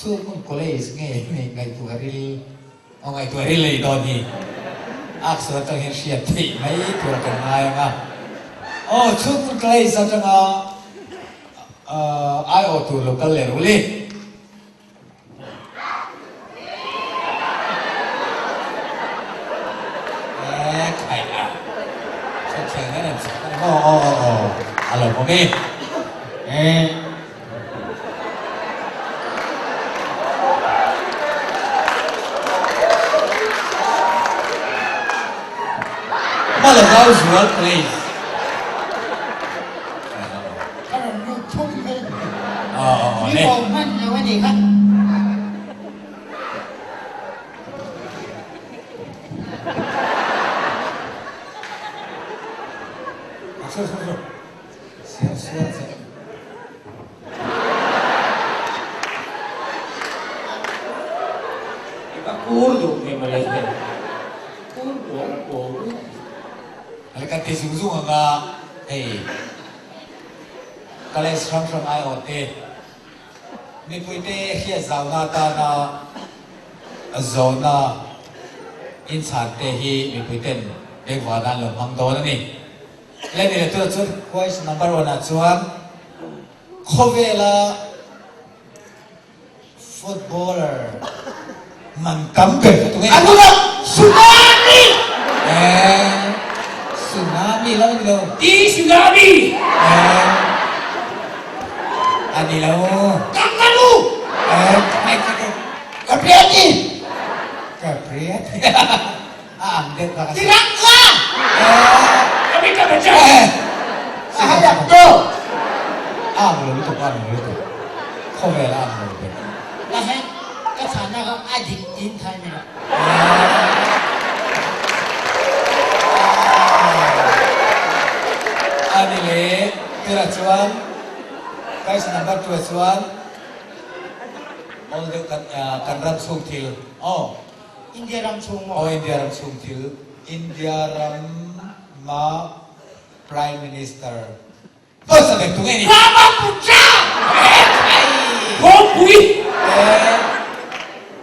Chhunghmun College nge nei ngaihtuah ril aw ngaihtuah ril a nih dawn hi. Aksawn atang hian hriat theih mai tur a kan ngai ang a. Aw Chhunghmun College atanga aiawh tur lo kal leh ru li. Ka rawn lut thum mai. Mi bo hman lo a nih kha. Ka kur duh nge mawle he. Kur kuau kuau. Hei kan ti zung zung anga hei college hrang hrang aiawh te mipuite hriat zauna atana zawhna inchhan te hi mipuiten bengvar nan lo hmang dawn a ni. Leni leh tunah chuan question number one ah chuan khawvela Footballer man tam ber kha tunge? A nula Tsunami! Eh, Tsunami lo ni lo. Ti Tsunami! Eh, a ni lo. Kangaroo! Eh, kai kai kai. Capriati! Capriati. A ang deuh kha ka. Tiranga! Eh. Amitabh Bachchan! Eh. A hayak to! A ang lo lutuk, a ang lo lutuk. Khawvel a ang lo ber. Ka he, ka chhana kha a dik in thai mai lo. A ni le, tunah chuan question number 2 ah chuan awl deuh kan kan ram chhung thil aw. India ram chhung maw? Aw India ram chhung thil. India ram ma Prime Minister hmasa ber tu nge ni? Brahmaputra! Khawmpui!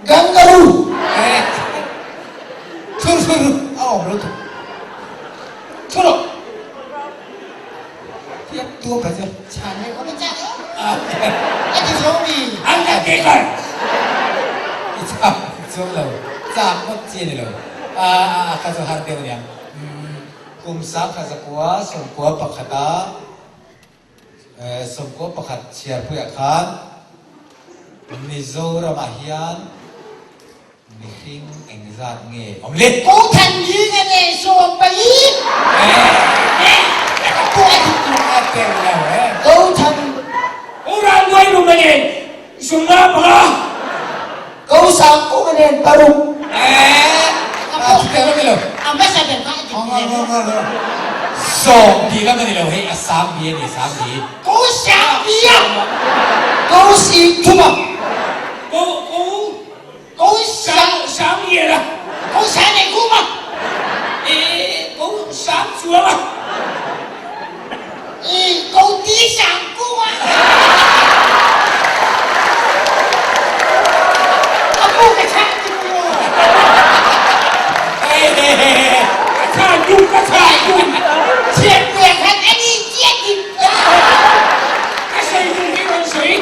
Gangaru! Thur thur a awm lo tuk. Thur rawh. Tiap tuam ka che. Chhan le ko cha. A ti zo mi. An ka te kar. I chak chuang lo. Chak ngawt chi a ni lo. A a ka chu har deuh aniang. Kum 1991 a 91 chhiarpuiah khan Mizoramah hian Mihring engzat nge awm le? Ko than ding a nei sawm pali. Ko than. Ko ral nuai rum a nen sumna panga. Ko sang kung a nen paruk. A hmasa ber kha a dik hle. Sawm tih lam a ni lo hei a sang bi a ni sang bi. Ko sang bi a. Ko sing thum a. Ko ko Ko sang sang lian a. Ko sang nei kum a. E ko sang chuang a. E ko ti sang kum a. A pu ka chang ti mu. Ka chan du ka chan du. Chiat pek han ani chiat din. Ka sei du hi ron sei.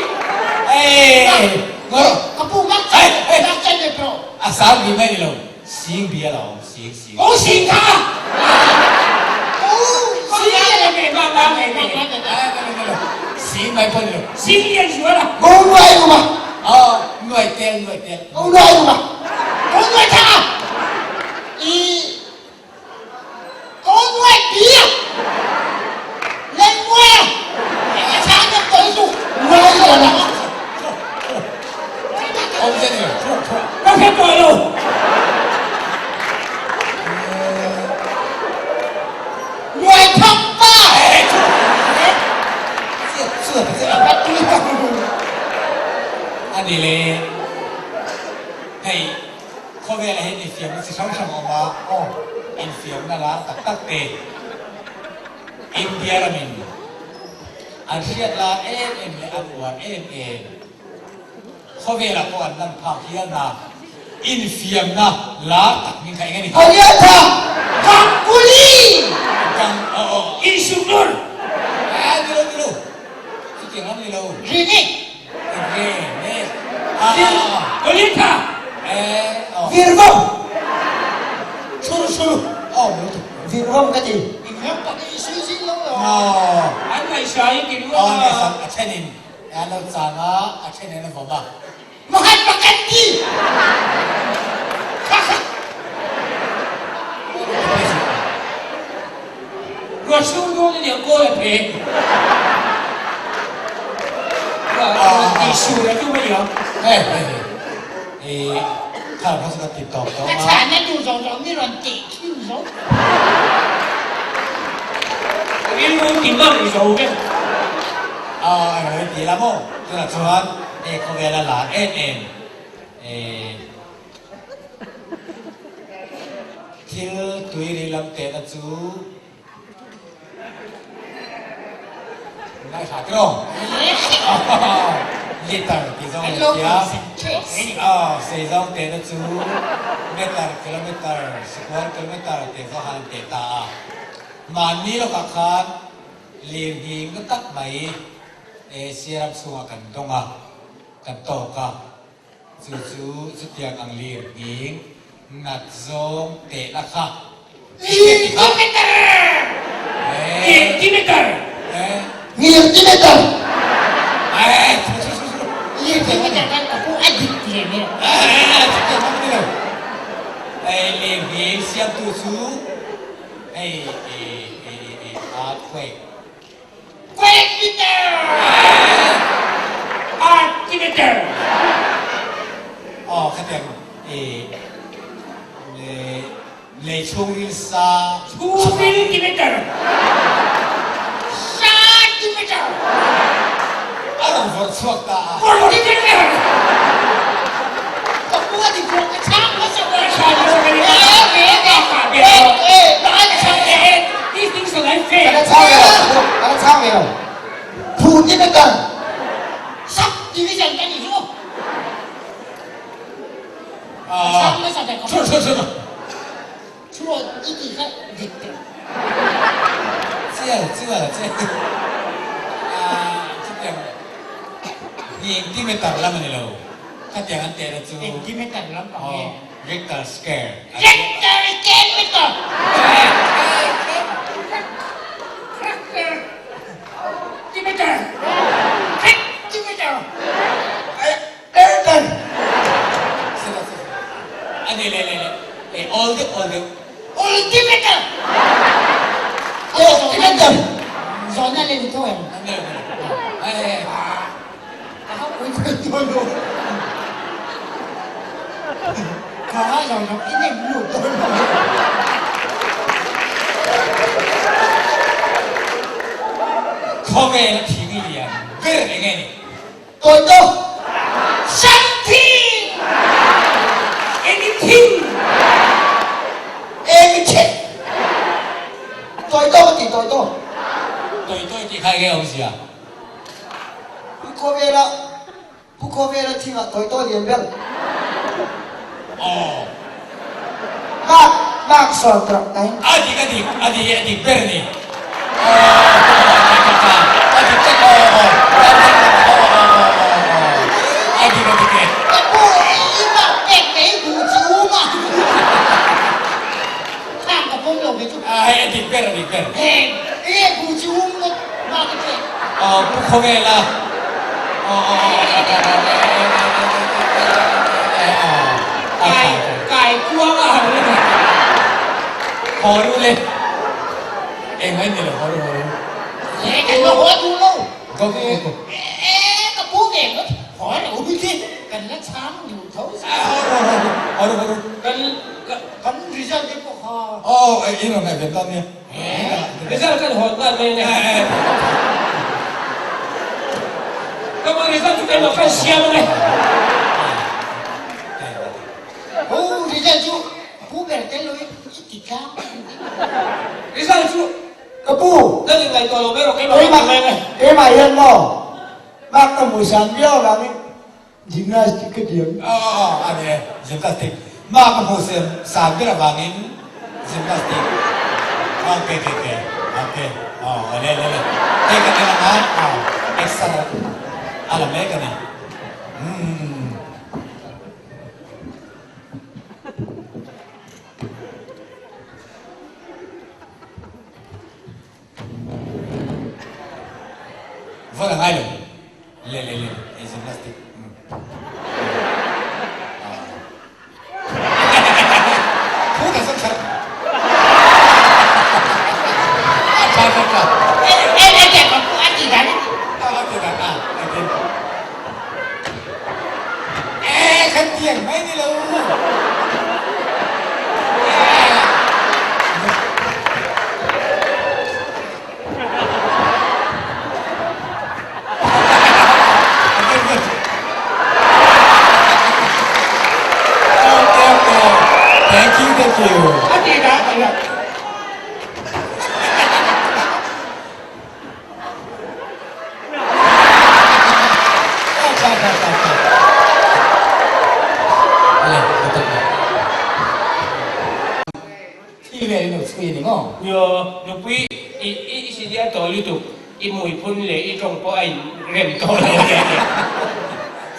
Ka pu mak chan mak chan ve pro. A sang bi mai ni lo sing bi a lo awm sing sing. Ko sing kha. Ko sing le me ma ma me me. Sing mai pawh ni lo. Sing lian zual a. Ko nuai ruma. Oh nuai tel nuai tel. Ko nuai ruma. Ko nuai tha. I Ko nuai pi a. Lên nuai a. A cha nhập tới su. Nuai rồi là. Ông tên gì? Ka hre tawh lo. Nuai thang pa. Ani le hei Khawvelah hian infiamna chi hrang hrang a awm a, aw, infiamna lar tak tak te India ramin an hriat lar em em leh an uar em em. Khawvelah pawh an lan phak hialna infiamna lar tak hming kha eng a ni kha? Kawliatha Ganguly! Gang, aw aw. Insuknur! Eh, ni lo, ni lo. Chutiang lam ni lo. Rini! Enge, ne. Ah, ah, ah. Kawliatha! Eh, aw. Virvam! Churu, churu. Aw, lutuk. Virvam ka ti. Inram pak i sui zing lo lo. Aw. An ngaihsain ti luak a. Aw, ngaihsan a thenin. A lo chang a, a then in a vawm a. Mahatma Gandhi! Kha kha. Ruah sur dawn a nia kawl a phe. Ruah tih sur a tum a nia. Hei hei hei. I thar kha chu ka ti tawp tawh Ka a. chhana duh zawng zawng mi rawn teh khiu zo. Rilru ti mang zo vek. Aw a rawi ti la maw? Tunah chuan hei khawvel a lar em em eh thil tui ri lam tehna chu Ngaithla tiraw? Liter tih zawng an tia. Aw, sei zawng tehna chu meter, kilometer, square kilometer tih zawng han teh ta a. Mahni lawkah khan lirnghing na tak mai Asia ram chhungah kan dawng a, kan tawk a. Chu chu chutiang ang lirnghing nat zawng tehna kha. Lirtimeter! Lirtimeter! Lirtimeter! Lirtimeter khan ka pu a dik ti em em? Chutiang ang ni lo. Lirnghing siamtu chu hei earthquake. Quakemeter! Artimeter! Aw khatiang i lei chhungril sa. Chhungriltimeter! Satimeter! A rawn vawrh chhuak ta a. Vawrhtimeter! Ka pu a dik lo, ka chhang hmasa ber. Ka chhang hmasa ber. These things are like fair. Ka la chhang ve lo, ka la chhang ve lo. Phutimeter! Sub division ka nih chu. Ka chhang hmasa ber ka pu. Chhuat i tih kha dik teh. Chial chial chial. Chutiang engtimeter lam a ni lo. Khatiang an tehna chu. Engtimeter lam pang nge? Richter scale. Richter scale meter. Timeter. Timeter. Airtel. A ni le le le. E awl deuh awl deuh. Ultimeter. Ultimeter. Zawhna le ni tho em? Ka hau pui thei dawn lo. Ka zawng zawng i nem lut dawn lo. Khawvel a thing lian ber eng nge ni? Tawi tawh. Something! Anything! Anything! Tawi tawh ka ti tawi tawh. Tawi tawi tih kha enge awmzia? Pu Khawvela Pu Khawvela thingah tawi tawh lian ber. Aw. Mark Mark sawn trak nai. A dik a dik a dik a dik ber a ni. Aw a dik tak aw aw a dik a dik e. Ka pu i mark pek mai duh chi u ma. Khang ka pawm lo ve chu. A hei a dik ber a dik ber. Heng e bu chi um ngawt mark a pek. Aw Pu Khawvela aw aw aw Kai kai kuang a han ni. Haw ru le. Eng mai ni lo haw ru haw ru. E kan lo haw duh lo. Go go go. E ka pu ve ngawt haw lo hi kan la chhang duh tho. Haw ru haw ru haw ru haw ru. Kan kan result te pawh kha. Aw in rawn ngaih ve dawn nia. Result kan hawn nghal mai ania. Ka mah result chu keimah khan siam ang e. Ho result chu pu ber tel loin i ti tlang a ni. Result chu Ka pu. Kan inngaihtuah lo mai rawh keimah khan ti mai ang e. Keimah hian maw mark ka hmuh san viau vangin. Gymnastic ka thiam. Aw aw a ni e, gymnastic. Ma ka hmuh sem san ber avangin gymnastic. Ok ok ok ok aw le le le hei kan en ang a aw exer a la mek a ni. Umm. Vawn a ngai lo. Le le le ei gymnastic. Thu ta sawm kher. A tha tha tha. E e e te ka pu a ti dan. A a ti dan a a ti. E khan tiang mai ni lo. Okay, okay. Thank you, thank you. A ti dan a lo. Thi vel in lo chhui a ni maw? Nio, nupui i i senior tawh lutuk, i hmuiphun leh i tawng pawh a in rem tawh lo nia nia.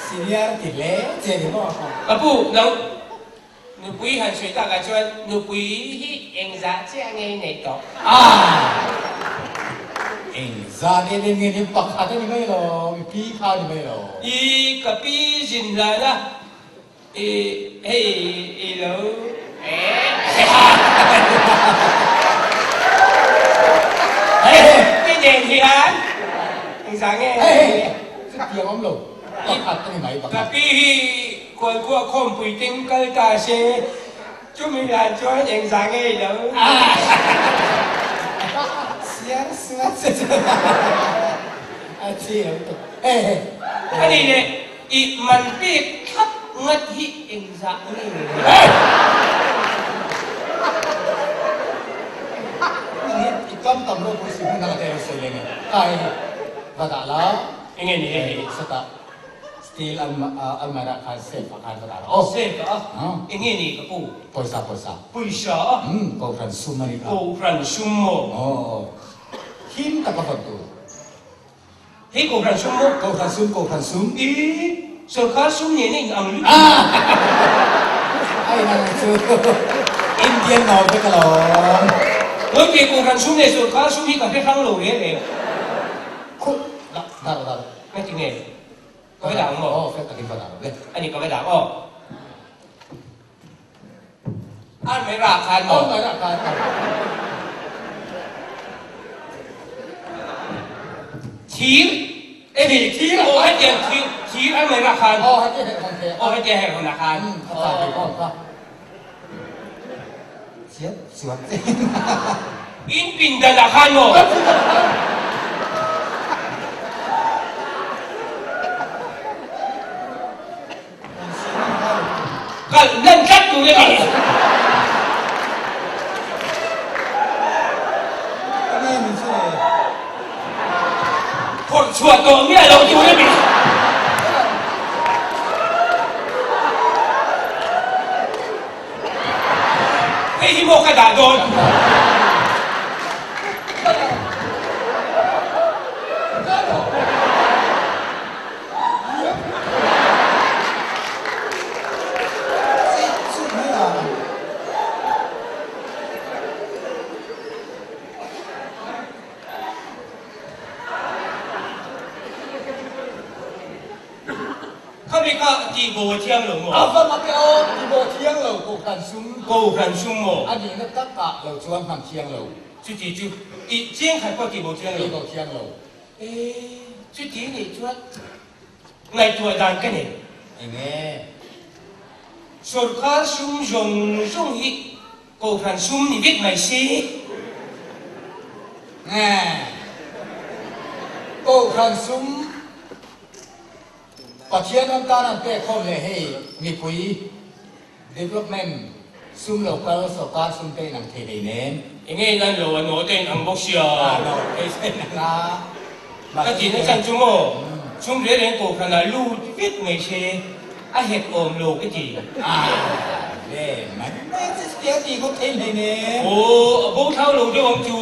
Senior ti hle che a ni maw? Ka pu, nang nupui han sawi takah chuan nupui hi engzah chiah nge i neih tawh? Ah! Engzah nge nen nge nen pakhat a ni mai lo, i pi kha a ni mai lo. I ka pi zin hlana I hei i lo Hei nen hian engzah nge? Hei chutiang awm lo pakhat a ni mai pakhat. Ka pi hi Kualkuah khawmpui ting kal ta se chumi hlan chuan engzah nge i lo? Siang suat che chu a chi lo tuk. Hei hei. Ani leh I man pek thlap ngat hi engzah nge ni? I kam tam lo pawh si hmun dangah te alo sawi leng e. Kai hi va dah la. Enge ni hei hi? Sawtah steel almirah khan safe ah khan va dah la aw. Safe ah? Enge ni ka pu? Pawisa pawisa. Pawisa a? Umm Kohhran sum a ni kha. Kohhran sum maw? Aw. Him tak a vawn tur. Hei Kohhran sum maw? Kohhran sum, Kohhran sum. I sorkar sum nen a in ang lutuk. A in ang chu Indian note vek alawm. Ngawi Kohhran sum leh sorkar sum hi ka hre hrang lo reng reng. Khuh, dah, dah rawh, dah rawh. Nga ti nge? Ka va dah ang maw? Aw, fel takin va dah rawh le. A ni, ka va dah ang aw. Ar mai rah khan maw? Ar mai rah khan. Thir. Eni thir. Aw hetiang thir thir ar mai rah khan. Aw hetiang herh hawn the. Aw hetiang herh hawn ah khan. A ta ve aw ka. Chiat chuan. In pindan ah khan maw? Kan pindan ah khan. Kal hlen tlat tur a ni. Phawrh chhuah tawh miah loh tur a ni. Hei hi maw ka dah dawn? Khami kha tihbo a thiang lo maw? A va mak e aw, tihbo a thiang lo, Kohhran sum. Kohhran sum maw? A nihna takah lo chuan hman thiang lo. Chuti chu i chiang khat pawh tihbo thiang lo. Tihbo thiang lo. E, chuti nih chuan ngaihtuah dan ka nei. Enge? Sorkar sum zawng zawng hi Kohhran sum ni vek mai se. Nge? Kohhran sum Pathian ram tan an pek khawm leh hei mipui Development sum lo kal sorkar sum te in ang thei hlei nen. Enge in an lo a naw te in ang bawk sia. A naw te in ang a. Ka tihna chan chu maw? Sum reng reng kohhranah lut vek mai se a hek awm lo ka ti. A ve mai mai che chuti a ti ngawt thei hleinem. Aw a bo thlau lo deuh ang chu.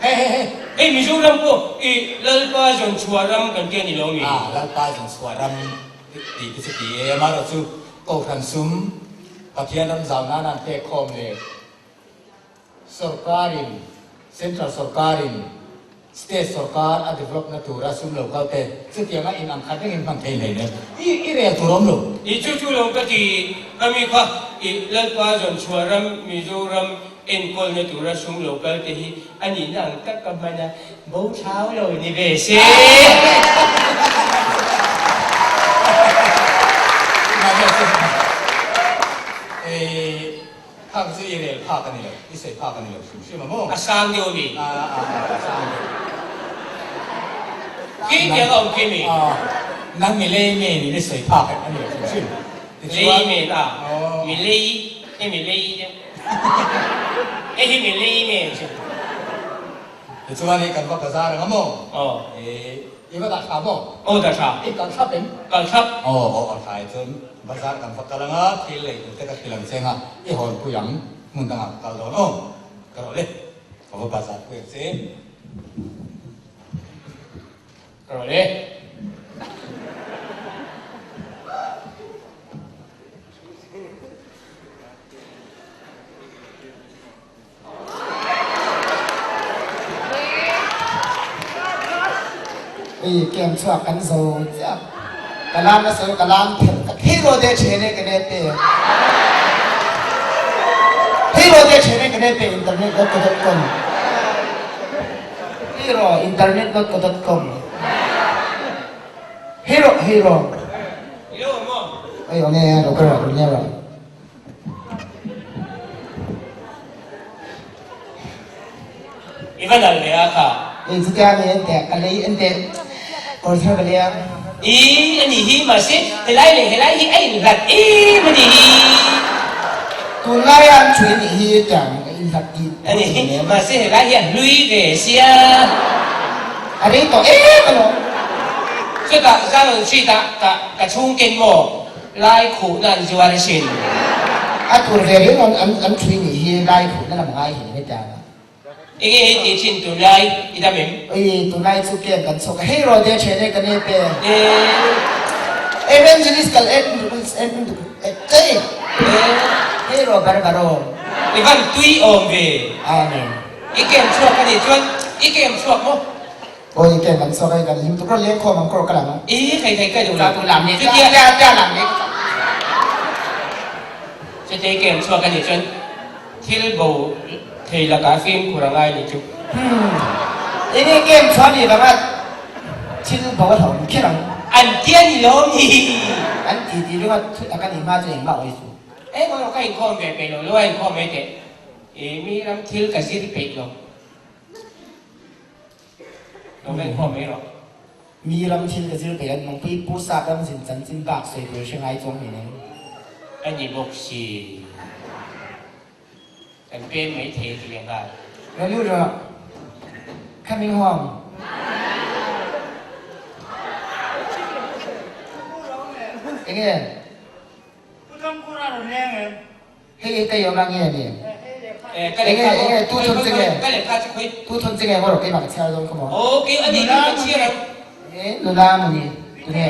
He he he. Hei Mizoram pawh i Lalpa zawnchhuah ram kan ti a ni lo mi? A Lalpa zawnchhuah ram tih te chu ti e, amaherawhchu kohhran sum Pathian ram zau nana an pek khawm leh Sorkarin, Central sorkarin State sorkar a develop na tura sum lo kal te chutianga in ang khat rengin hman thei hlein e. I i rel tur awm lo. I chu chu lo ka ti ka mi kha i Lalpa zawnchhuah ram Mizoram enkawlna tura sum lo kal te hi a nihna ang tak ka hman a, bo thlau lo ni ve se. Khang chu i rel phak a ni lo, i sawi phak a ni lo hrim hrim a maw? A sang deuh a mi? A, a, a sang deuh. Khi tiang a awm khi mi? A, nang mi lei men in i sawi phak a ni lo hrim hrim. Lei men a, mi lei, hei mi lei deuh. Hei hi mi lei men chu. Tichuan hei kan va bazar ang a maw? Aw. I va dah tha maw? Aw dah tha. I kal thlap em? Kal thlap. Aw aw aw tha e chuan bazar kan va kal anga thil lei tur te ka hrilh ang che anga i hawn pui ang hmun dangah ka kal dawn aw. Ka rawh le. Ka va bazar pui ang che. Ka rawh le. Ei kem chhuak kan zo chiah. Ka lam a sawi ka lam phelh ka thei ro te then e ka ne pe. Thei ro te then e ka ne pe internet dot co dot com. Hero internet dot co dot com. Hero hero. Ei ong e ro ka ro ne ro. I va nalh ve a kha. Ei chutia mi en teh ka lei en teh kawr thar ka lei a. I a nih hi mahse helai leh helai hi a inhlat em a nih hi. Tunlai a an ṭhui a nih hi tiang a inhlat tih A nih hi mahse helai hi a hlui ve sia. A rei tawh em alawm. Chutah Zion Street ah ka ka chhungken maw? Lai khuhna an zuar asin. A tur ve reng an an an thui nih hi lai khuhna lam ngai hi ni ta. Enge hei tih chin tunlai i dam em? Oi tunlai chu kem kan chhuak a hei rawh te then e ka ne pe. Ee. Evangelist kal en en chei. Ee. Hei rawh barbaro. I van tui awm ve. Amen. I kem chhuak a nih chuan i kem chhuak maw? Awi kem kan chhuak a kan him tuk rawh leng khawm ang kawr ka lam ang. I thei thei ka duh lo. Tu lam ni Chutia tia tia lam ni. Chutia kem chhuak a nih chuan thil bo thei lakah fimkhur a ngai ni chu. Hmm. Enge kem chhuah ni vanga thil bo a hlauh kher ang. An tia ni lo ni. An ti ti ringawt thut a ka nih hma chu engmah awi chu. Engmah erawh ka inkhawm ve peih lo lo a inkhawm mai teh. I mi ram thil ka zir peih lo. Lo veng khawm mai rawh. Mi ram thil ka zir peih an nungpui Pu Sap ram zin chanchin bak sawi tur hre ngai chuang hleinem. A ni bawk si. Kan pem mai thei ti leh nghal. Lo lut rawh. Coming home. Enge? Pu Thangkura rawn leng em? Hei hi kei awm a nge ni? Enge enge tu thun che nge? Tu thun che nge maw rawh keimah ka chhiar dawn kha maw? E nula maw ni tu nge?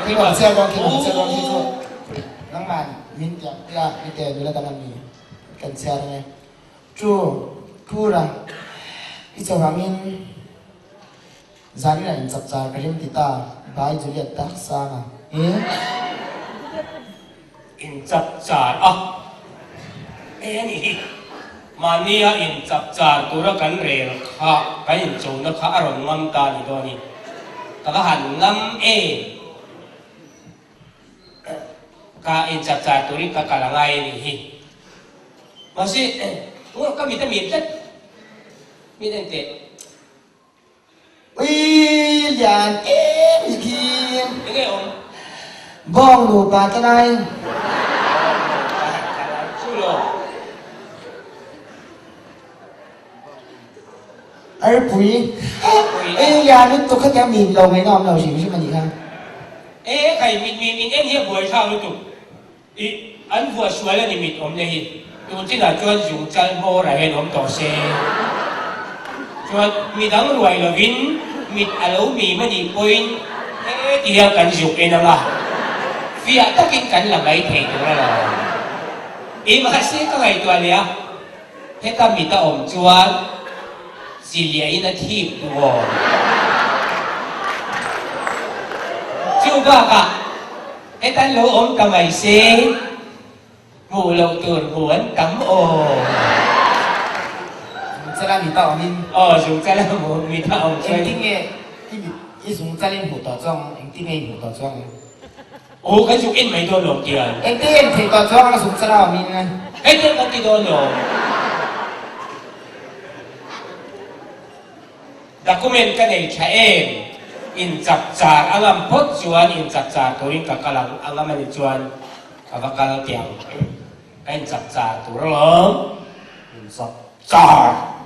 Keimah ka chhiar dawn keimah ka chhiar dawn khi chu nangman min tiang tia mi te nula dang an ni kan chhiar ange. Tu Kura i cho angin Zanin ah in chapchar ka rem ti ta, By Juliet ta Sanga he. In chapchar a e a nih hi. Mahnia in chapchar tura kan rel kha kan inchona kha a rawn ngam ta ni dawn i ka va han ngam em. Ka in chapchar turin ka kal a ngai a nih hi. Mahse, ka mit a mit tlat. Mit en teh. Ui lian em hi khi. Enge awm? Bawng nupa te lai. Chu lo. Arpui. Ei lian lutuk kha tia mim lo ngaihna awm lo hrim hrim a nih kha. E khai mit mim in en hi a buai thlak lutuk. I an vuah sual a ni mit awmna hi. Tun chinah chuan zung chal hmawr ah hian awm tawh se. Chuan midang ruai lovin mit a lo mim a nih pawhin heti hian kan zuk en ang a, fiah takin kan la mai thei tur a lo. I mahse ka ngaihtuah leh a, heta mit a awm chuan chi liahin a thip duh aw. Chu bakah Hetan lo awm ta mai se, hmuh loh tur hmu an tam aw. Zungchala mita awmin. Aw, zungchala mita awm chuan. Engtin nge i mit i zungchalin hmuh tawh chuang ang? Engtin nge i hmuh tawh chuang ang? Aw, kan zuk en mai dawn lawm tian. Engtin nge i theih tawh chuang ang zungchala awmin? Hetiang kan ti dawn lawm. Document ka nei tha em? Inchapchar a ngam phawt chuan inchapchar turin ka kal ang, a ngam a nih chuan ka va kal teh ang. Ka inchapchar tur alawm. Inchapchar!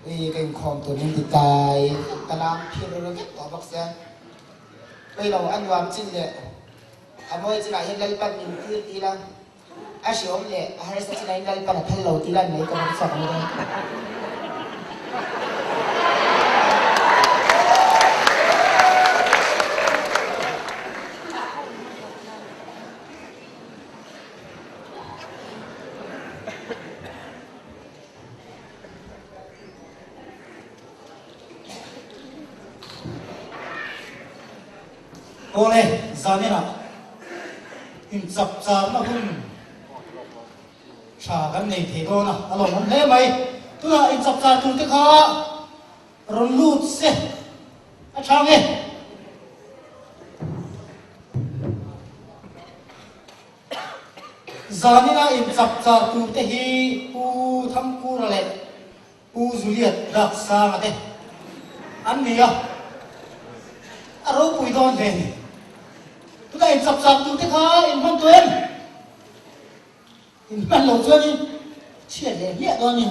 Ui, ka inkhawm tur min ti tlai ka lam phir vek tawh bawk sia. Pailo a nuam chin leh a mawi chinah hian Lalpan min tir ti ila. A hreawm leh a harsa chin ain Lalpan a phal lo tih lan mai ka rawn chhuak ang dawn. Awle, zaninah inchapcharna hun tha kan nei thei dawn a, a lawmawm hle mai. Tunah inchapchar tur te kha rawn lut se a tha nge? Zaninah inchapchar tur te hi Pu Thangkura leh Pu Juliet Daksanga te an ni a, a ropui dawn ve ni. Tunah in chak chak tur te kha in hman tawh em? In hman lo chuan in chhiat leh hmiah dawn ni.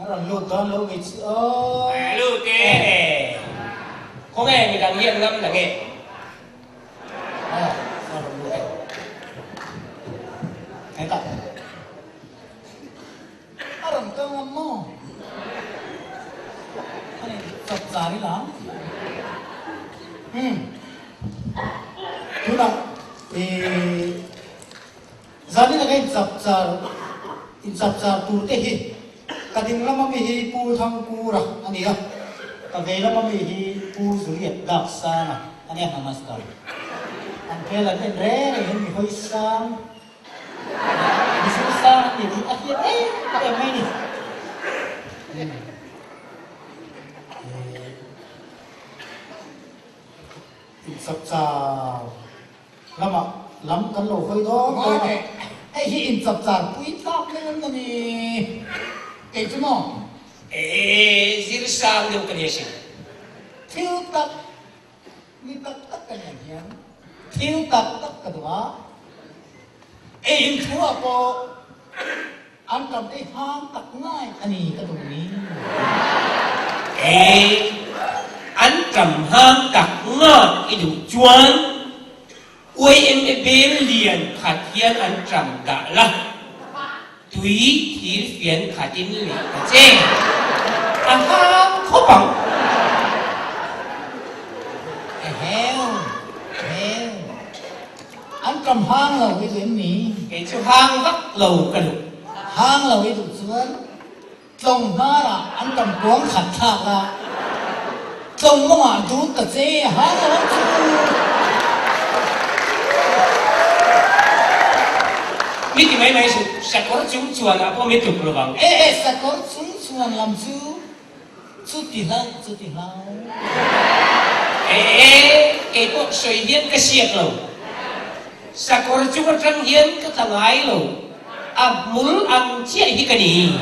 A rawn lut dawn lo mi chu aw. Lut e. Khawnge midang hian ngam na nge? Aw, a rawn lut e. Hetah. A rawn kal ngam maw? A ni chawp char ila. Hmm. Tunah i Zanin a ka inchapchar inchapchar tur te hi ka ding lama mi hi Pu Thangkura a ni a, ka vei lama mi hi Pu Juliet Daksanga a nia Namaskar. An hmel an en reng reng hian mi hawi sang mi zir sang an ni tih a hriat em em mai a ni. Inchapchar Lamah lam kan lo hawi dawn dawn a. Hei hi inchapchar pui tlak mai an ni. Kei chu maw? Ee, zir sang deuh ka ni asin. Thil tak, ni tak tak ka nen hian thil tak tak ka duh a. Ei in thu ah pawh an tam te hang tak ngai a ni ka duh ni. Ee, an tam hang tak ngak i duh chuan YMA bel lian khat hian an tam dah la, tui thir fian khatin leh ta che. A hang khawp ang. Eheu, eheu. An kam hang lo i duh em ni? Kei chu hang vak lo ka duh. Hang lo i duh chuan tlawng hnarah an kam kuang khat thlak a, tlawng mawngah dut ta che hang lo ang chu. Mi ti mai mai suh, sakawr chung chuan ah pawh mi tluk lo vang. E e, sakawr chung chuan lam chu Chuti hlau, chuti hlau. E e, kei pawh sawi hian ka siak lo. Sakawr chung atang hian ka tla ngai lo. A hmul ang chiah hi ka ni.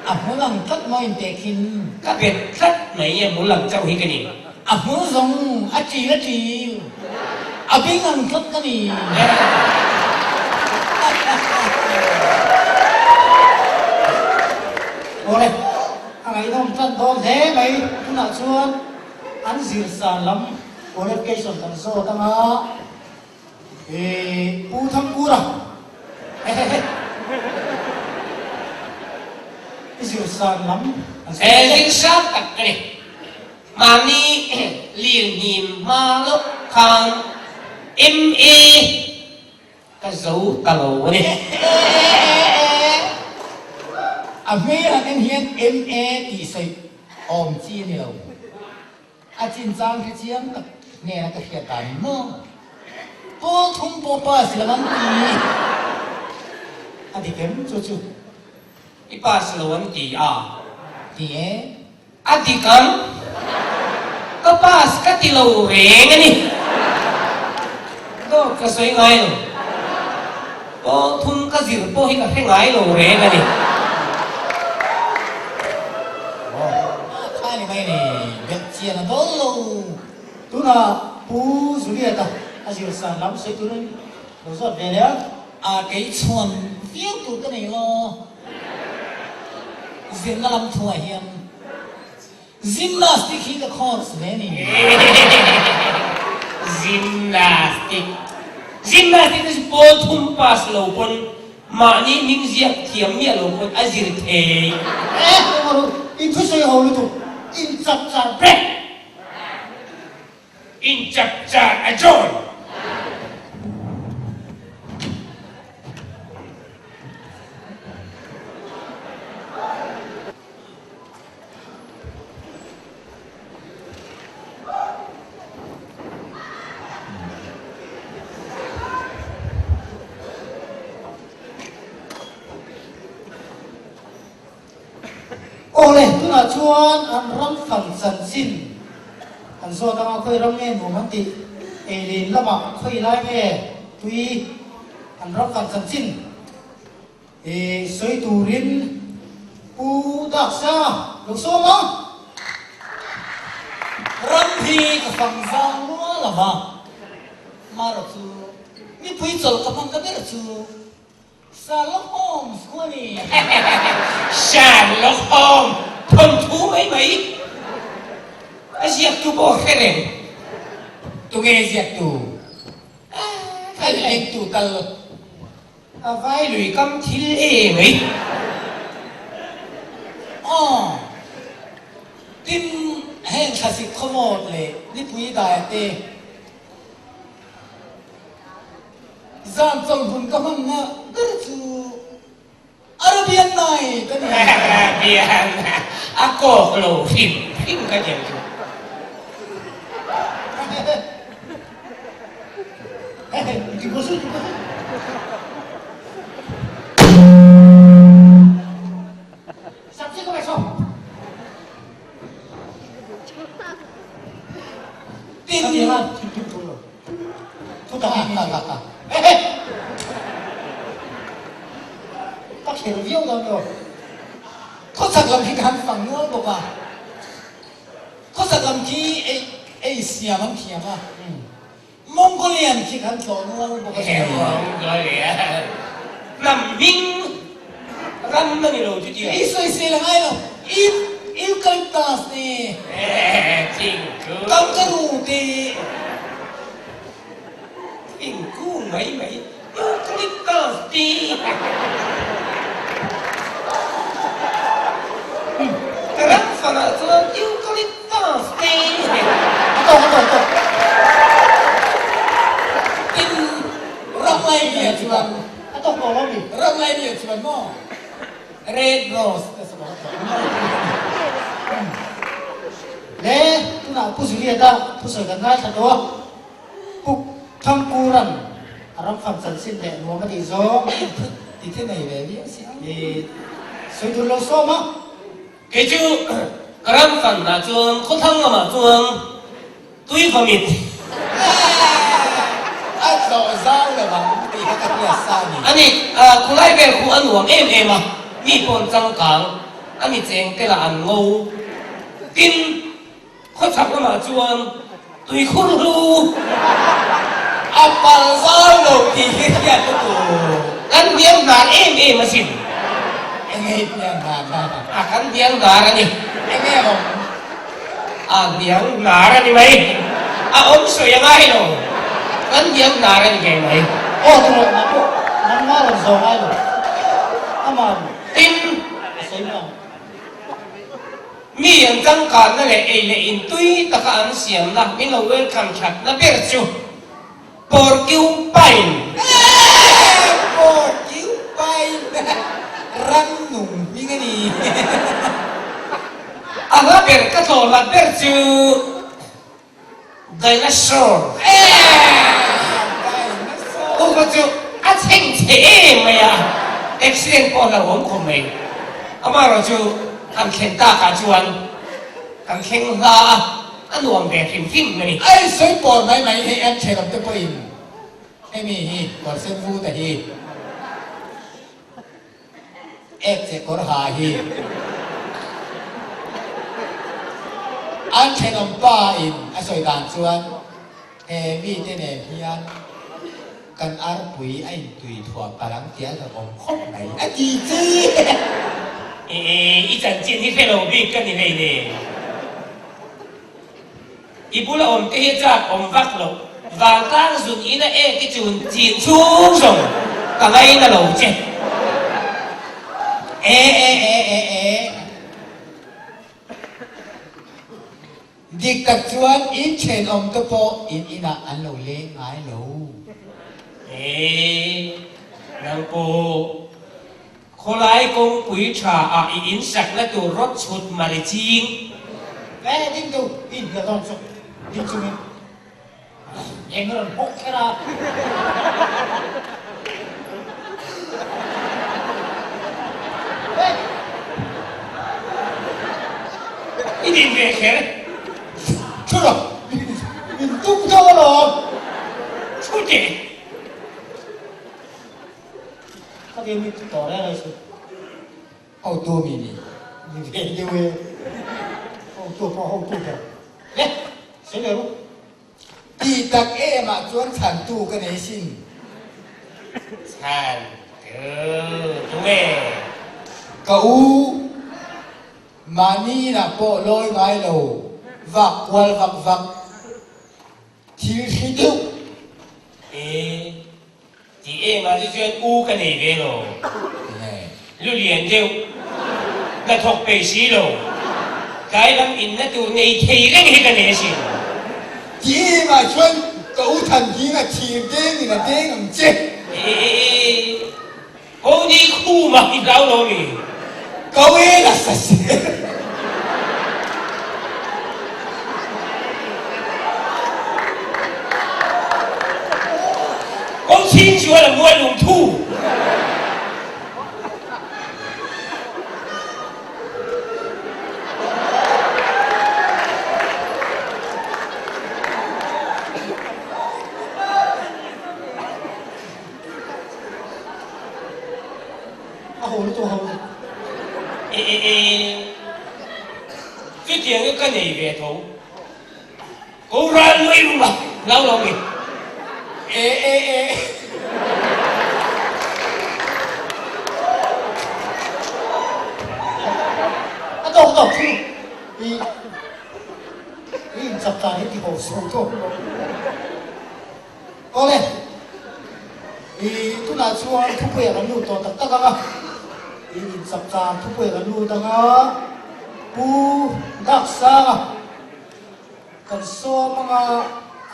A hmul ang tlat maw intehkhin? Ka bet tlat mai, a hmul ang chauh hi ka ni. A hmul zawng a ṭil a ṭil. A beng ang tlat ka ni. Awle, a ngaihnawm tlat dawn hle mai. Tunah chuan an zir san lam qualification kan zawt anga Ih, Pu Thangkura, hehehe, i zir san lam an sawi He zir sang tak ka ni. Mahni lirhnim hma loh khan MA ka zo ta lo a ni. A hmel han en hian MA tih sawi awm chi a ni lo. A chinchang hre chiang tak hnena ka hriat dan maw? Pawl thum pawh pass lo an ti. A dik em chu chu? I pass lo an ti a. Ti e. A dik ang. Ka pass ka ti lo reng a ni. Dawt ka sawi ngai lo. Pawl thum ka zir pawh hi ka hre ngai lo reng a ni. Kha ni mai ni, belh chian a dawl lo. Tunah Pu Juliet-a a zir san lam sawi turin lo zawt ve leh a. A kei chhuan viau tur ka nei lo. Zirna lam thuah hian Gymnastic hi ka course ve ni. Gymnastic. Gymnastic te chu pawl thum pass lo pawn mahni hming ziak thiam miah lo pawn a zir thei. Eh eng ru, in thusawi ho lutuk, in chap char brek. In chap char a join. Awle, tunah chuan an ram fan chanchin an zawt anga khawi ram nge nuam an tih, eilin lamah khawi lai nge tui an ram fan chanchin. I sawi turin Pu Daksa lo sawm a. Ram hi ka fang zang rual lo va, Mara chu mipui chawlh ka hman ta ber chu Sherlock Holmes khu a ni. Sherlock Holmes thawnthu mai mai a ziaktu pawh a hre reng. Tunge ziaktu? A lettu kal. A vai lui kam thil e mai. Aw, tin heng thlasik khawmawt leh nipui daia te zan chawlhmun ka hmanna ber chu Arabian Night a ni. Arabian a kawk lo hrim hrim ka tiang chu. Khawchhak lam hi ka han fang nual bawk a. Khawchhak lam khi ei ei siam an thiam a. Mongolian khi kan tlawh nual bawk a sia. Mongolian hnam hming ram a ni lo chu tia. I sawisel a ngai lo. Eucalyptus te. Thingkung. Kangaroo te. Thingkung mai mai. Eucalyptus te. Ka ram fangah chuan Eucalyptus te. A tawk a tawk tawk. Tin ram lai mi ah chuan. A tawk tawh lo mi. Ram lai mi ah chuan maw Red Rose te saw a tawk. Le tunah Pu Juliet-a thusawi kan ngaithla tawh a. Pu Thangkuran a ram fam chanchin leh nuam a tih zawng ti the nei ve viau si ang. I sawi tur lo sawm a. Kei chu ka ram fan ah chuan khawthlang lamah chuan tui vamit. A tlawh zau lo ang tih kha ka hriat sa ni. A ni, khulai vel khu a nuam em em a, mi pawn changkang a mi cheng te lah an ngo. Tin, Khawchhak lamah chuan tuikhur hlu. A pal zau lo tih hi hriat na tur. Kan hniam hnar em em asin. Enge i hniam hnar na? A kan hniam hnar a ni. Enge a awm? A hniam hnar a ni mai. A awm sawi a ngai lo. Kan hniam hnar a ni ve mai. Aw ti rawh nang pawh nangmah rawn zawh ngai lo. Aman. Tin. A sawi mai ang. Mi an changkanna leh ei leh in tui taka an siamna min lo welcome thatna ber chu Porcupine. Porcupine ram nung hming a ni. A hla ber ka tlawh hlat ber chu Dinosaur. Upa chu a chheng chhe em mai a, accident pawh hlauhawm khawp mai. Amaherawh chu kan thlen takah chuan kan thleng hla a, a nuam ve hrim hrim a ni. Ai sawi pawr mai mai hei an thenawm te pawhin hemi hi kawr sen vu ta hi. Ek che kawr ha hi an thenawm pa in a sawi dan chuan he mi te nen hian kan arpui a in tui thuah palh ang tih a hlauhawm khawp mai a ti che. E i chanchin hi hre lo bik ka ni hlei nen. I bula awm te hi chak awm vak loh vangtlang zun in a ek i chun chin chhung zawng ka ngaina lo che. E e e e e. Dik tak chuan in thenawm te pawh in inah an lo leng ngai lo. E nang pawh Khawlai kawngpui tha ah i in sakna tur rawt chhut mar i ching. E ding tu i inhnial dawn chu ding chungin eng rawn hawk kher a. I din ve kher. Thu rawh, min tum deuh alawm. Thu teh. Ka ti mi tawh reng ai chu. Hotu mi ni. Ni ve deuh e. Hotu pawh hotu ber. Le, sawi leh ru. Ti tak em ah chuan chhantu ka nei sin. Chhantu tunge? Ka u, mahni inah pawh lawi ngai lo, vak kual vak vak. Thil hri deuh. E, ti em ah chu chuan u ka nei ve lo. Lu lian deuh, hnathawk peih si lo, tlai lam inna tur nei thei reng hi ka nei asin. Ti em ah chuan ka u than ding a thir deng in a deng ang che. E, Koni khuma i hlau lo mi? Ko e la sa sel. Ko ching chu a la mual lung thu. A ho lutuk a ho lutuk. E e e chutiang chu ka nei ve tho. Ko ral nui rum a hlau lo mi. E e e. A tawk tawk chu i i inchak dan hi ti ho suh tawk lo. Awle, i tunah chuan thupuia kan lut tawh tak tak ang a, i inchakchar thupuia kan lut ang a, Pu Daksanga kan sawm ang a,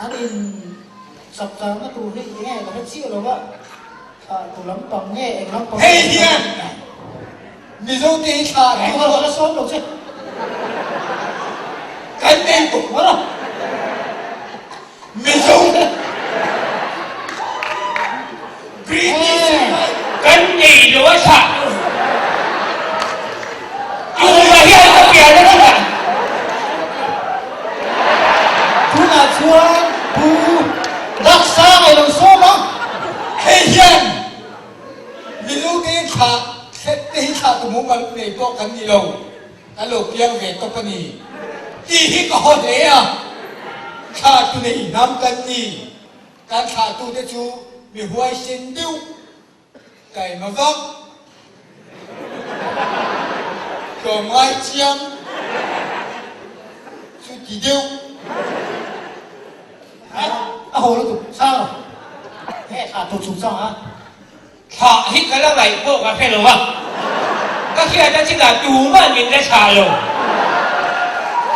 an inchakcharna tur hi eng nge ka hre chiah lo va, thlah tu lampang nge eng lampang nge Hei hian Mizote hi thlah tu Eng ka la sawm lo che. Kan nei bawk mara. Mizo British Kan nei lo a thlah Tumah hian ka pian a chungah. Tunah chuan Pu Daksanga i lo sawm a. Hei hian Mizo te thlah thlet te hi thlah tu mumal nei pawh kan ni lo. Kan lo piang ve tawp a ni tih hi ka haw hle a, thla tu nei hnam kan ni. Kan thlahtute chu mi huaisen deuh Taima vak, tlawmngai chiang chu ti deuh. A haw lutuk chang lo. He thlah tur chungchang a. Thlah hi ka la ngaih pawh ka hre lo a, ka hriat a chinah tuman min la thlah lo.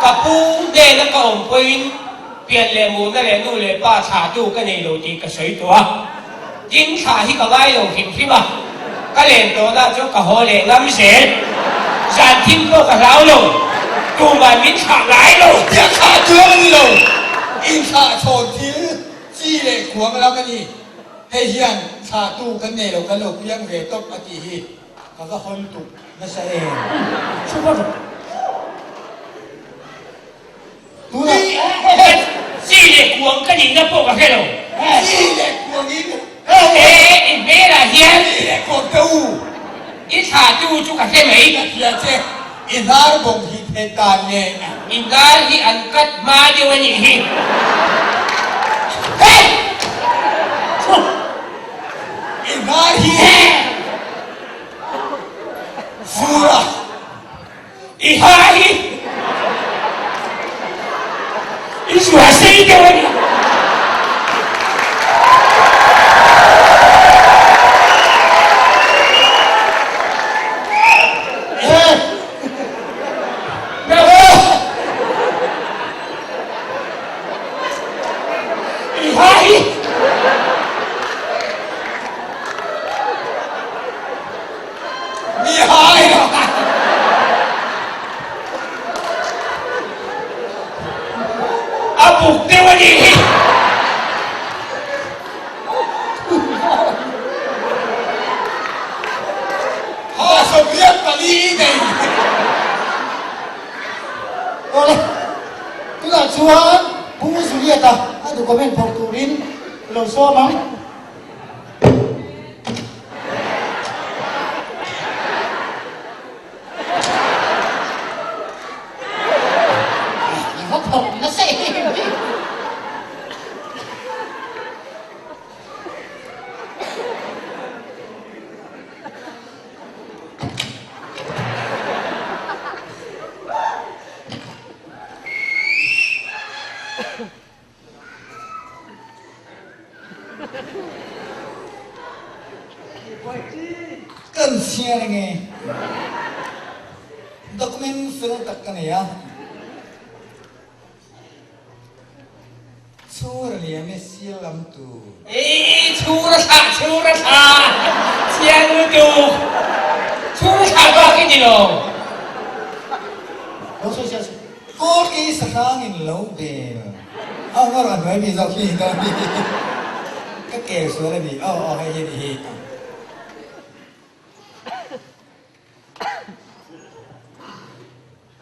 Ka pu hnena ka awm pawhin pian leh muhna leh nu leh pa thlahtu ka nei lo tih ka sawi tawh a. Tin, thla hi ka ngai lo hrim hrim a, ka len tawhna chu ka haw leh ngam zel. Zan thim pawh ka hlau lo, tumah min thlah ngai lo. Tia thlah chuang a ni lo, inthlah chhawn thil chi leh kuang lam a ni. Hei hian thlahtu kan nei lo, kan lo piang ve tawp a tih hi ka va hawn tuk nasa em. Tunah Chi leh kuang ka nihna pawh ka hre lo. Chi leh kuang in. E, i hmelah hian. Chi leh kuang te u. I thlahtu chu ka hre mai. Ka hria che, i hnar bawng hi theih dan nge. I hnar hi an cut hma deuh a nih hi. Hey! I hnar hi. Fur a. I ha hi i zuah sei deuh a ni. I ha hi. Mi hai! A buk deuh a nih hi. Ha 14 i nei. Awle, tunah chuan Pu Juliet-a a document phawrh turin lo sawm ang. Kan chhiar nge document fel tak ka nei a, chhur liam e sial lam tur. Eii chhur a thlah chhur a thlah chiang lutuk chhur a thlah bak i ni lo. Lo sawi sial suh. Kawl kei sahrang in lo bel a ngawr a hnuai mi zawk hi dawn hi ka kel sual a ni aw aw hei hi ni hi.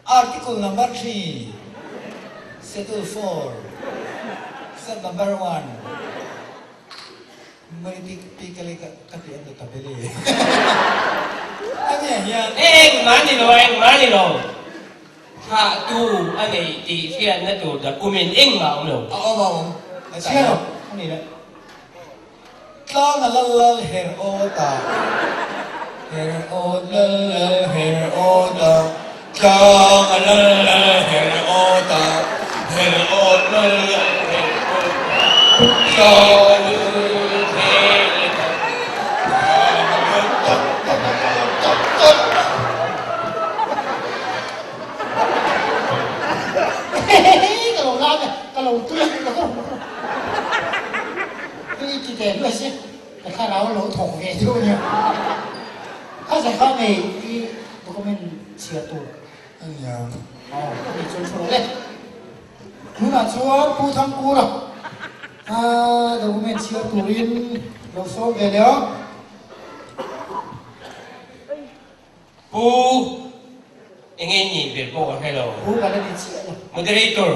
Article number 3 Schedule 4 Sub number 1 Meritik pikali ka ka ti an ta bele. Ania hian Engmah ni lo engmah ni lo. Thahtu a neih tih hriatna tur document engmah a awm lo. A awm a awm. Chhiar lo a ni le. Tlang a lal lal her awt a, her awt lal lal her awt a, tlang a lal lal her awt a, her awt lal lal her awt a, tlang a lal her awt a, tlang a lal tak tak tak tak tak. Ka lo lam e, ka lo tui ka lo tui ti teh luai se, ka thlarau lo thawk ve deuh ania. Kha zan kha nei i document chhiar tur ania. Aw, ni chuan thu lo le. Tunah chuan Pu Thangkura a document chhiar turin lo sawm ve leh a. Pu enge in nih ber pawh ka hre lo. Pu ka la ni chiah lo. Moderator.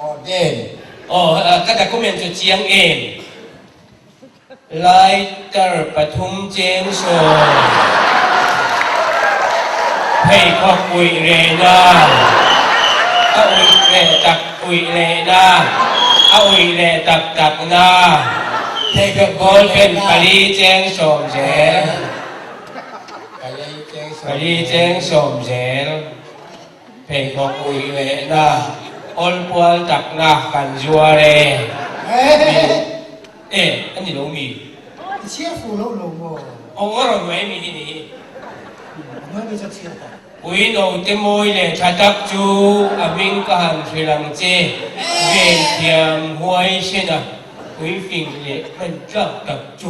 Aw Den. Aw ka document chu chiang em. Lighter pathum cheng sawn. Pheikhawk uih rehna a uih reh tak. Uih leh na, a uih leh tak tak na. Ball pen pali cheng sawm zel. Pali cheng sawm zel. Pheikhawk uih leh na, awl pual tak na kan zuar e. E, a ni lo mi? I chhiar fu lo lo maw? Aw a rawn mai mi hi ni hi. A mai mai chuan chhiar ta. Ui note mawi leh tha tak chu a hming ka han hrilh ang che. Ven thiam huai sen a, ui fing leh hman tlak tak chu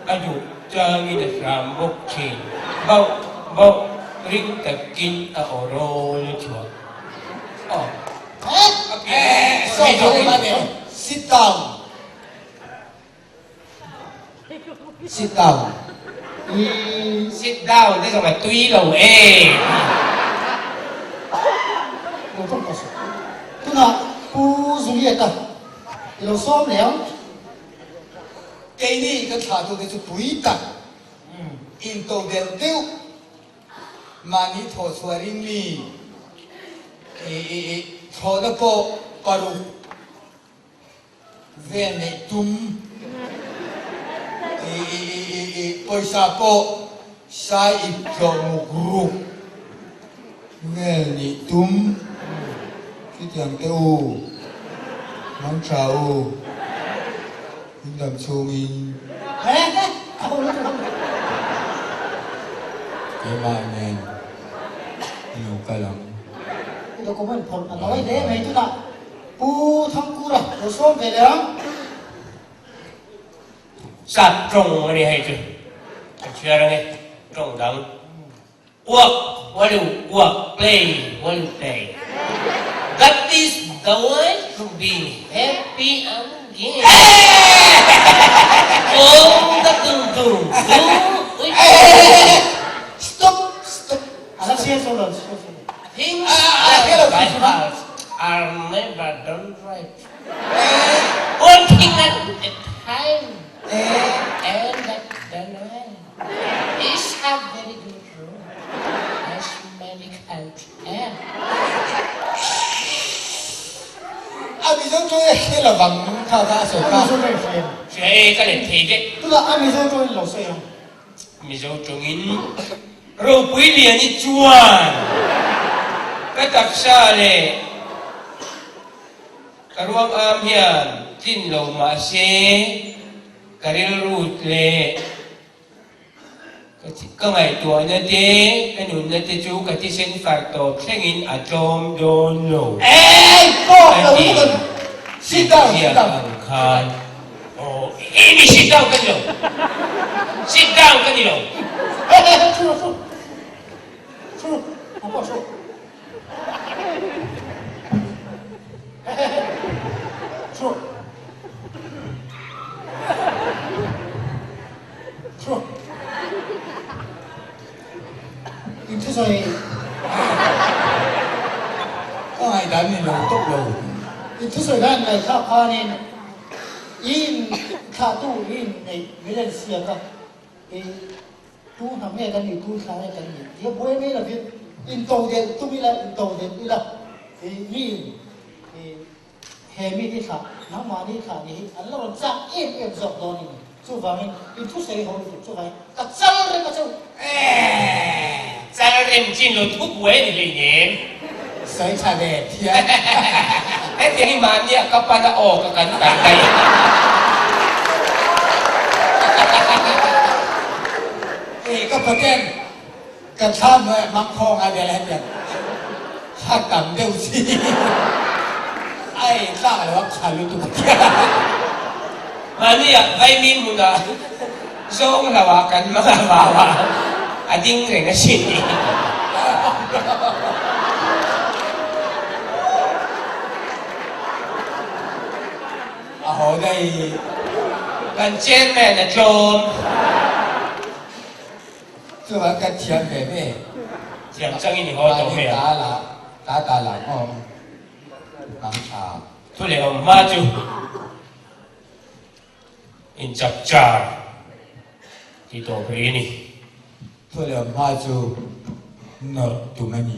a duh changin a hram bawk thin. Bauh bauh ring takin a aw rawl a chhuah. Aw. Sit down. Sit down. Sit down te zawng a tui lo e. Lo tawng tawh suh. Tunah Pu Julieta i lo sawm leh ang. Keini kan thlahtute chu pui tak intodelh deuh mahni thawhchhuah ring mi thlawhna pawh paruk Vel neih tum i pawisa pawh sai ip tlawh muk ruk vel nih tum chutiang te u mang tha u in dam chhungin. Keimah nen i lo kal ang. I document phawrh a nawi hle mai tunah. Pu Thangkura lo sawm ve leh ang. Sap tawng a ni hei chu ka chhiar ange tawng dang Work what you work play what you play That is the way to be happy and gay Ong da tung tung tung ui Stop stop A la chhiar zo lo chhiar zo lo. Things done by half are never done right. One thing at a time and at the night is a very good rule as many can tell. A Mizo tawng e hre lo vang kha kha a sawi kha. A Mizo tawng e hre em? Hria e, ka let thei vek. Tunah a Mizo tawngin lo sawi ang. Mizo tawngin Ropui Liani chuan ka taksa leh ka ruang am hian tlin lo mah se ka rilru leh ka ngaihtuahna te ka nunna te chu ka thisen far tawp thlengin a tlawm dawn lo a ti. Ziak ang khan. Aw, i mi sit down ka ni lo. Sit down ka ni lo. Hey, hey, hey, thu thu. Thu, ang pawh thu. Hey, hey, hey. Thu. Thu. In thusawi. Ka ngaihdan ni lo tawp lo. In thusawi khan ngaihthlak khanin i in thlahtu i in neih min en siak a, i tu hnam nge kan nih, tu thla nge kan nih tih a buai mai lovin in to delh tum ila, in to delh ila i mi in i He mite thlah, nangmahni thlah ni hi an la rawn chak em em zawk dawn i ni. Chuvangin i thusawi ho lutuk chuvangin ka chal rem a che u. Eeh, chal rem chin lo thu buai a ni hlei nem. Sawi tha ve thiam. Hetiang hi mahnia ka pan a aw ka kan kai daih. Ih ka paten Ka thla hnuaiah hmang khawng a vel hetiang thla tam deuh chi a ei tlak lo a kha lutuk a tia. Mahni ah vaimim hmunah zawng lo ah kan hmang a vau a, a ding reng a sin ni. A haw daih. Kan chairman a tlawm. Chuan ka thiam ve ve. Thiam changin i haw tawh mai ang. Ta ta la awm mang tha. Thu leh awm hma chu in chap char ti tawp rih a ni. Thu leh awm hma chu nawrh tum a ni.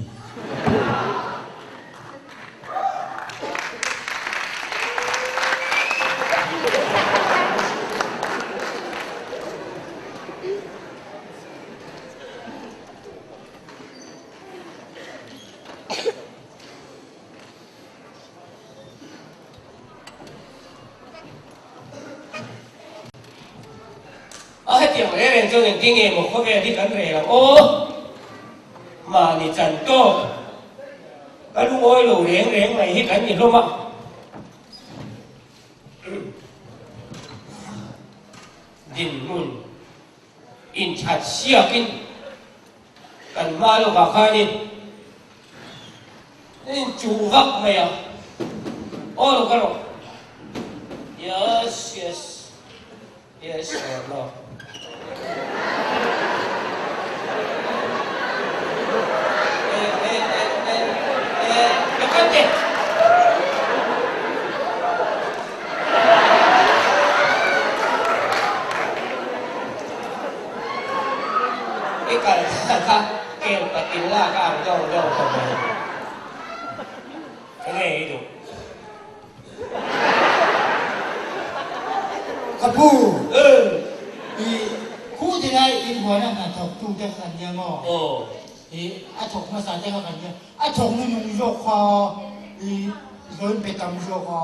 chuan engtin nge maw khawvel hi kan rel ang aw? Mahni chan tawk ka lungawi lo reng reng mai hi kan ni hlawm a. Dinhmun inthat siakin kan hma lawkah khanin an inchuh vak mai a. Aw lo ka rawh. Yes, yes. Yes or no? Eh, eh, eh, eh, eh, lo kal teh. I kal kha kel patin lak a ang dawng dawng tawh mai. Enge i duh? Ka pu, i khu ti lai in huana hna thawk tu te kha kan nia maw? I a thawk hmasa te kha kan nia. A thawk nu nung zawk kha i zawn pe tam zawk a.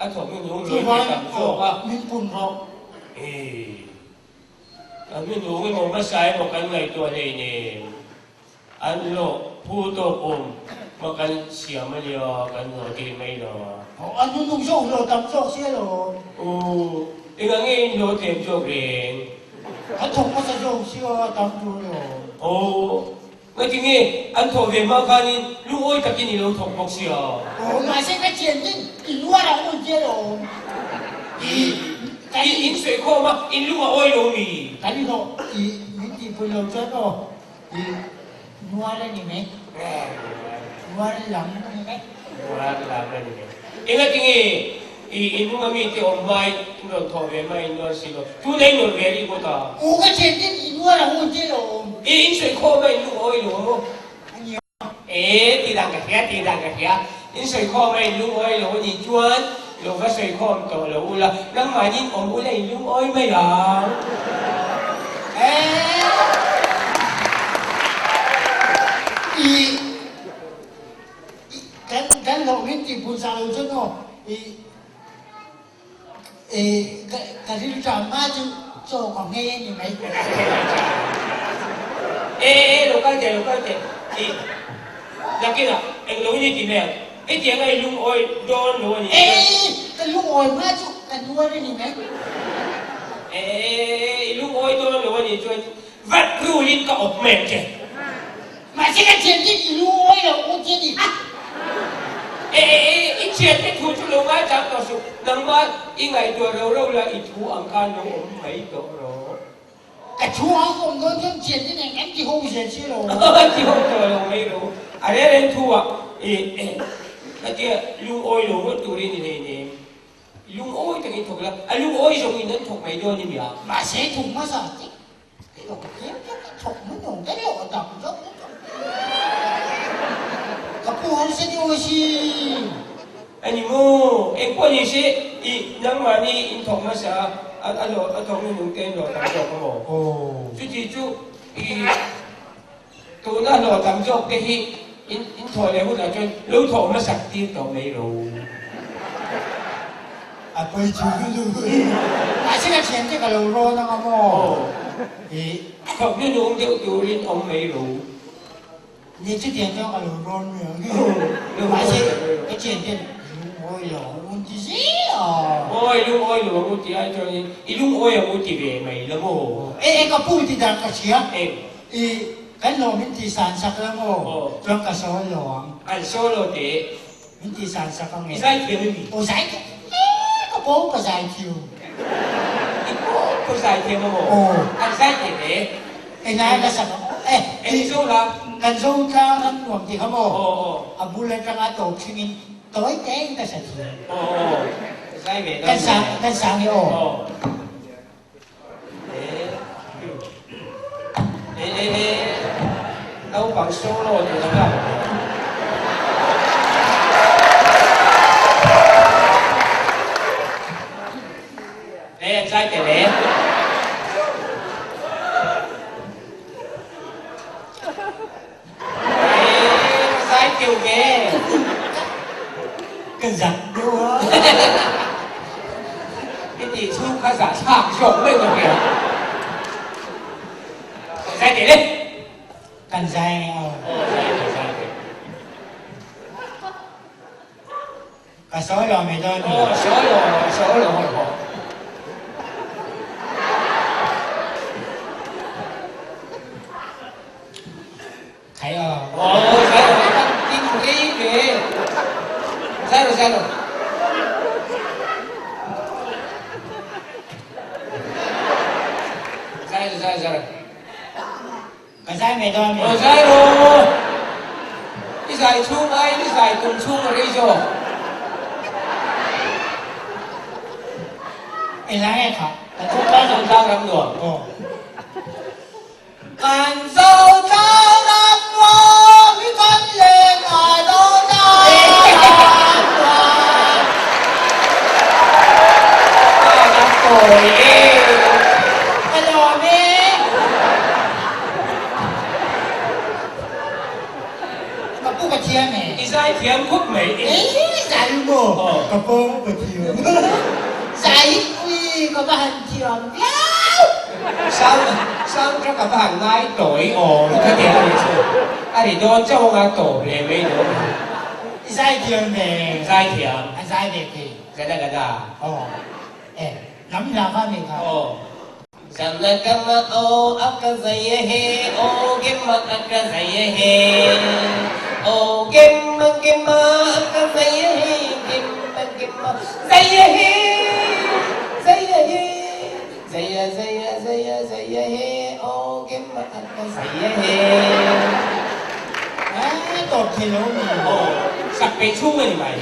A thawk nu nung zawn pe tam zawk a. Min pun rawh. I a nu nung emaw hmasa emaw kan ngaihtuah hleinem. An hlawh phu tawk awm ma kan siam a nia kan hlawh tih mai lo. An nu nung zawk hlawh tam zawk sia lo. U, engah nge in hlawh tlem zawk reng? An thawk hmasa zawk sia tam tur lo. Aw, ngatinge an thawh ve hma khanin lungawi takin i lo thawk bawk sia. Aw, mahse ka chian din i nuar ang un tia lo. I, i in sawi khawm a, in lung a awi lo mi? Kan hlawh i min tihpui lo chuan aw. I nuar a ni mai. Nuar lam a ni mai. Nuar lam a ni mai. Engatinge i inhnung a mite awm hmai in rawn thawh ve hmai in nuar si lo. Tuna i nuar ve rih bawk a. U ka thian tin i nuar ang u che lo awm. I in sawi khawm a in lung awi lo maw? A ni a. E ti dan ka hria ti dan ka hria. In sawi khawm a in lung awi lo a nih chuan lo va sawi khawm tawh lo ula, nangmahni in awm ula in lung awi mai ang. E i kan kan hlawh min tih pun sa lo chuan aw i i ka ka rilṭam hma chu chaw ka nghei a ni mai. E e lo kal teh lo kal teh i nakinah eng lo ni ti mai ang hetiang a i lungawi dawn lo a ni. E ka lungawi hma chu ka nuar a ni mai. E i lungawi dawn lo a nih chuan vat rulin ka awp mai ang che. Mahse ka thian te i lungawi lo u che ni ha. E e e i thian te thu chu lo ngai chang tawh suh, nangmah i ngaihtuah ro ro la i thu ang khan lo awm mai tawh rawh. Ka thu ang awm dawn chuan thian te nen kan ti ho zel si lo. Ti ho tawh lo mai ro. A rel en thu ah e e ka tia lungawi lo ngawt turin i nei nem. Lungawi takin thawk la, a lungawi zawng in an thawk mai dawn i nia. Mahse thawk hmasa te Ka pu harsa deuh a si. A ni maw? Eng pawh ni se, i nangmahni in thawk hmasa a, a hlawh a thawk nunung te an hlawh tam zawk a maw? Chuti chu i tuna hlawh tam zawk te hi in in thawh leh hunah chuan lo thawh hmasak tir tawh mai ro. A pawi chu lu Mahse ka thian te ka lo rawn ang a maw? I. Thawk hnunung deuh turin awm mai ro. Ni chutiang chuan ka lo rawn mai ang Mahse ka thian ten lungawi lo ang u ti zel a. Awi lungawi lo ang u ti ai chuanin i lungawi ang u ti ve mai la maw? E e ka pu ti dan ka hria. Eng. I kan lo min ti san sak la maw? Chuan ka sawi lo ang. Kan sawi lo teh. Min ti san sak ang e. I zai thiam em? Aw zai thiam e ka po ka zai thiam. I po ka zai thiam a maw? Aw. An zai thiam e. Engai ka sak ang e. Eng zo la? Kan zo tlang ram nuam ti kha maw? Aw aw. A bul atanga to thleng in tawi te in ka sa thiam. Aw aw. Ka zai ve dawn. Kan sang kan sang e aw. Aw. E e e naupang solo tur a nghak ve. E an zai tel e. E ka zai teu ve. Ka zak deuh a. I tih chhung kha zahthlak zawk mai ka hria. teh le. Kan zai nge aw. Aw zai teh zai teh. Ka sawi lo mai dawn mi. Aw sawi lo sawi lo haw. Khai aw. Aw zai lo kan tin rei ve. Zai lo zai lo. Zai lo zai zai. Ka zai mai dawn mi. Aw zai rawh. I zai chhung aiin i zai tum chhung a rei zawk. I la nge kha. Ka thu tlang zo tlang ram nuam. Aw. Kan zo tlang ram nuam i kan leng ngai lo tlang ram nuam. A la tawi e. Ka lawm e. Ka pu ka thiam e. I zai thiam khawp mai e. Ei zai maw? Ka pu ka thiam. Zai pui ka va han thiam viau. Sound sound track ka va han ngai tawi aw ka ti a nih chu. A ri dawn chauh anga tawp leh mai dawn. I zai thiam ve. Zai thiam. A zai ve thei. Gada gada. Aw. E lam hla kha mi kha. Aw. Gama gama aw a ka zai e he aw gema a ka zai e he aw gema gema a ka zai e he gema gema zai e he zai e he zai a zai a zai a zai e he aw gema a ka zai e he. Aa tawp thei lo mi. Aw sak peih chhung a ni mai.